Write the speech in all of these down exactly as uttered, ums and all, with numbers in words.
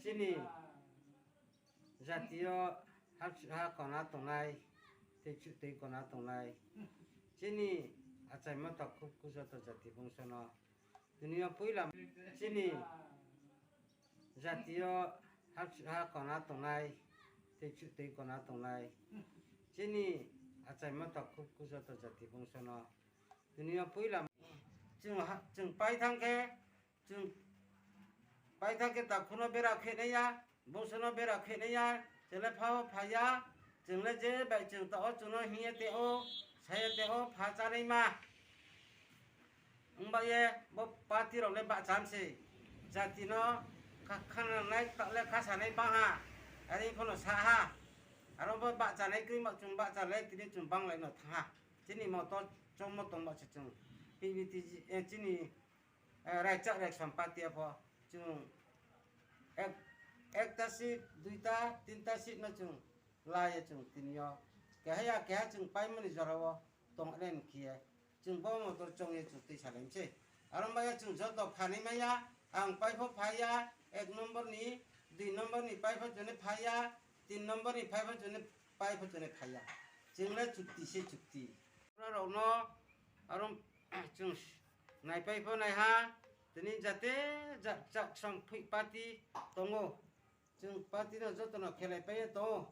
Chini jati yo ha, ha kona tongnai, tei chu tei kona tongnai. Chini achaimo takhu khu joto jati bongso no. Tini yo poila chini jati yo ha, ha kona tongnai, tei chu tei kona tongnai. Chini achaimo takhu khu joto jati bongso no. Tini yo poila chung ha, chung pai thang khe, chung pai thang khe takhu no bera khe nai ya, bongso no bera khe nai ya, chung le pha wo phai ya, chung le je bai chung taoh wo chung no hing ye te o, sa ye te o, pha chánaima. Ongba ye bo party rao le bahcham se, jati no kha, khananai taoh le khasanai bang ha, are pho no sa ha. Aro bo bahchanai kroi ma chung bahcha le tini chung banglai no thanng ha. Chini moto chongmo tongba se chung P V T G, eh, chini, eh, raichak raisom party pho chung ek, ekta seat, duita, tinta seat no chung la ye chung tini yo keha ya keha chung paimo ni jora wo tong le ni khe ye chung bo motor chong ye chung tuisalai mi se. Aro bai ye chung joto phanai mai ya, ang pai pho phai ya, ek number ni, dui number ni pai pho chung ni phai ya, tin number ni pai pho chung ni, pai pho chung ni phai ya. Chung le chukti se chukti. Ura rao no, aro chung naipai pho nai ha, tini jate ja, jaksom phoih party tong ou. Chung party no joto no khelaipai ye tong ou.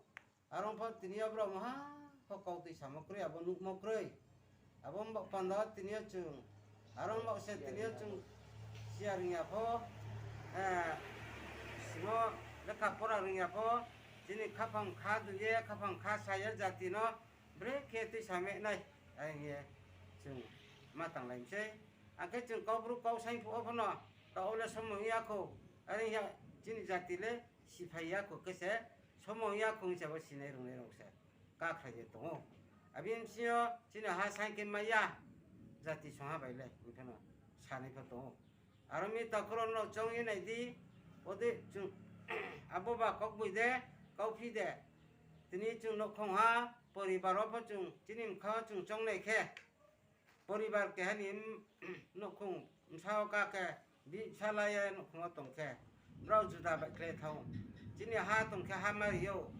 Aro pho tini yo brao maha pho kau tuisamo kroi, abo nuhmo kroi. Abo baoh panda tini yo chung, aro baoh se tini yo chung siya ring ya pho, eh, simo lekha pora ring ya pho, chini khaphang kha dui ye, khaphang kha sa ye jati no brekhe tuisa me nai, are hing ye chung ma tanglai mi sei. Akhe chung Kaubru kau saing phuh wo pho no, taoh wo le somo ong ya khou, are hing ya chini jati le siphai ya khou khe se, somo ong ya khou hing se bo sinai rungnai rao se kakhlai ye tong ou. Abo bsing yo chini ha saing khe mai ya, jati songha bai le hing khe no sanai pho tong ou. Aro mi takhu rao no choung ye nai di, ode chung abo ba kaugboiye de, kauphi de. Tini chung nouhkhong ha, poribar wo pho chung, chini bkha wo chung choung nai khe, poribar keha ni, nouhkhong bsa wo ka khe, bihsala ye nouhkhong wo tong khe, brao juda baihkhlai thanng ou. Chini ha tong khe ha mari ou,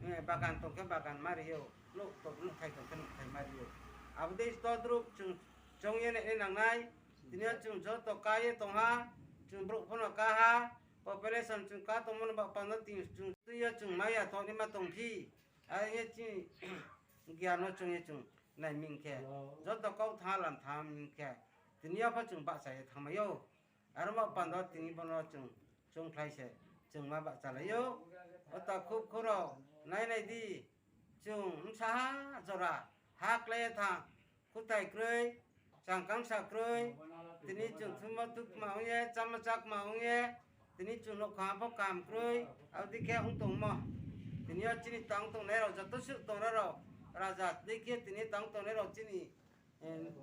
eh, bagan tong khe bagan mari ou, nouh to-, nouhthai tong khe nouhthai mari ou. Abo dei todrup chung choung ye nai nang nai. Tini yo chung joto ká ye tong ha, chung brouh pho no ká ha, population chung ká tongmo no baoh panda tini chung tui yo chung mai ya tongnaima tongphi, are hing ye chini gian no chung ye chung nai mi khe, joto kau thanng lam thanng mi khe, tini yo pho chung bahcha ye thanngmai ou. Aro baoh panda tini bo no chung, chung khlai se, chung ma bahchalai ou. O takhu khu rao, nai nai di, chung bsa ha jora, ha klái ye thanng, kutai kroi, changkangsa kroi, tini chung thumo thukma ong ye, chámo chákma ong ye, tini chung nouhkhong pho kam kroi, abo dei khe ong tongmo. Tini yo chini tang tongnai rao, joto suh tongnai rao, raja dei khe tini tang tongnai rao chini, eh,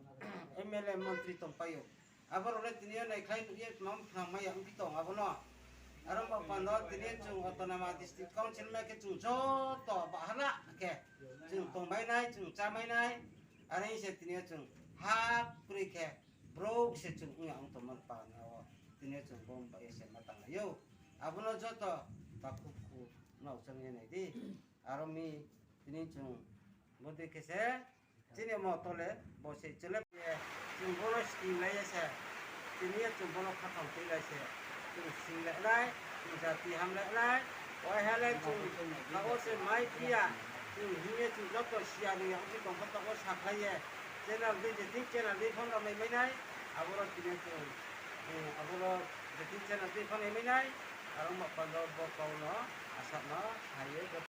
M L A montri tongpai ou. Abo rao le tini yo naikhlai nuh ye tma phnang mai ya ongphi tong abo no. Aro baoh panda tini yo chung Autonomous District Council mai khe chung joto bahala khe chung tongmai nai, chung chámai nai. Are hing se tini yo chung ha kroi khe, brouh se chung ong ya ong tongmo panda wo. Tini yo chung bo bai ye se ma tanglai ou. Abo no joto takhu khu no choung ye nai di. Aro mi tini chung bodei khe se chini moto le bo se chule ye, chung bo no stinglai ye se, tini ye chung bo no khathang tuilai se, chung singlai nai, chung jati hamlai nai, waiha le chung taoh wo se mai phi ya, chung hing ye chung joto siya ni yag phi tong pho taoh wo sakhlai ye, channel dei je thing channel dei phone rao nai mai nai, abo ro tini chung, eh, abo ro je thing channel dei phone nai mai nai, aro ma panda bo kau no asa no hai ye